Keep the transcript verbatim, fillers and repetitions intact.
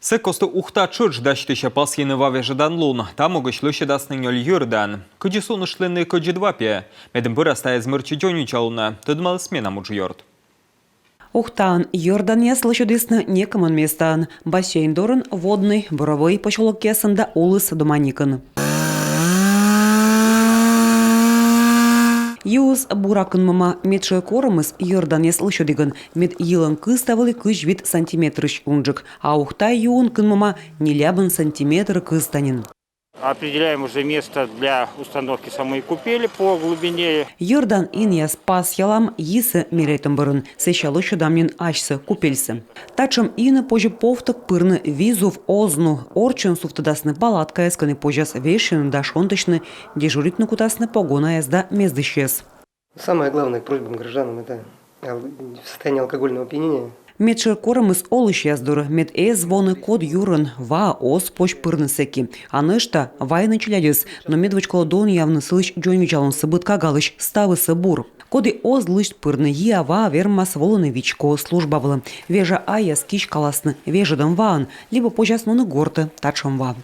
Сы кості Ухта тшӧтш дасьтысьӧ пасйыны ва вежӧдан лун. Та могысь лӧсьӧдасны нёль йӧрдан. Кыдзи суныштлыны кӧдзыд ва пиӧ, медым пырас тайӧ змӧрччӧ дзоньвидзалунӧ, тӧдмаліс менам уджъёрт. Ухтаын йӧрданъяс лӧсьӧдісны некымын местаын: бассейн дорын, Водный, Буровӧй посёлокъясын да Улыс Доманикын. Юыс бура кынмӧма. Медшӧр корӧмыс йӧрданъяс лӧсьӧдігӧн, мед йылӧн кызта вӧлі кызь вит сантиметрысь унджык, а Ухта юын кынмӧма нелябын сантиметр кызта нин. Определяем уже место для установки самой купели по глубине. Йӧрдан инъяс пасъялам, йисӧ мерайтӧм бӧрын, сэсся лӧсьӧдам нин асьсӧ купельсӧ. Татшӧм инӧ позьӧ повтӧг пырны, визув оз ну. Орччӧн сувтӧдасны палаткаяс, кӧні позяс вешйыны да шонтысьны, дежуритны кутасны погонаяс да мездысьяс. Самое главное, к просьбам гражданам, это ал-, состояние алкогольного опьянения. Медшӧр корӧмыс олысьяс дорӧ, мед эз воны код юрӧн, ваӧ оз позь пырны сэки. А нӧшта вайны челядьӧс, но медводз колӧ донъявны сылысь дзоньвидзалунсӧ быд кагалысь, ставыс-ӧ бур. Коді оз лысьт пырны йи-а, ваӧ вермас волыны вичко служба вылӧ. Вежа айяс киськаласны вежӧдӧм ваӧн, либӧ позяс мунны гортӧ татшӧм ва.